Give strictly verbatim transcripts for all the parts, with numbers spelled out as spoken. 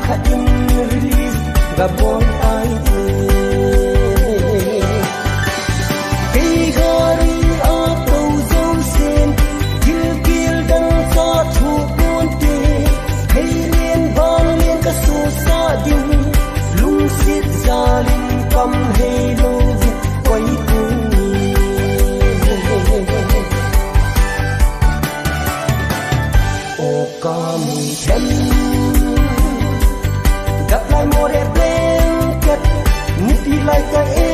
Khat in release ga bol tai. Kei gari a tou jousen, gilkel dang cha thu ponte. Hei len bang len ka susa ding, lungset jalin kam hei lo vi koi puni. O ka mun them. Dap lai more blanket, nipi lai ka A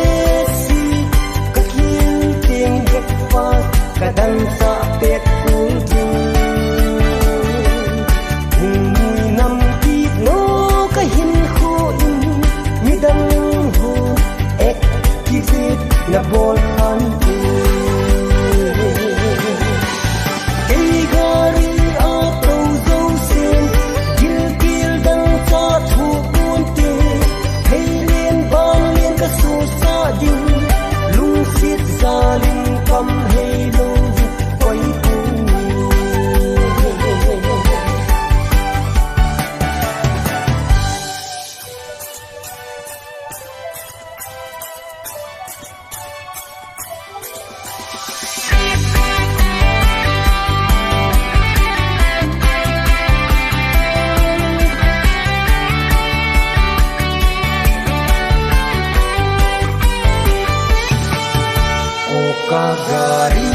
C, ka kil teng breakfast, ka dan sa pek cool drink. Hung mui nam kit no ka hin kho in, midang ho ek kizit na bol khan tu. Kei gari a tou jousen, gilkel dang cha thu ponte. Hei len bang len ka susa ding, lungset jalin kam hei lo vi koi puni. O ka gari,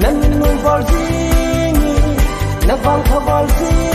nan nung val jing, na vang kha val jing.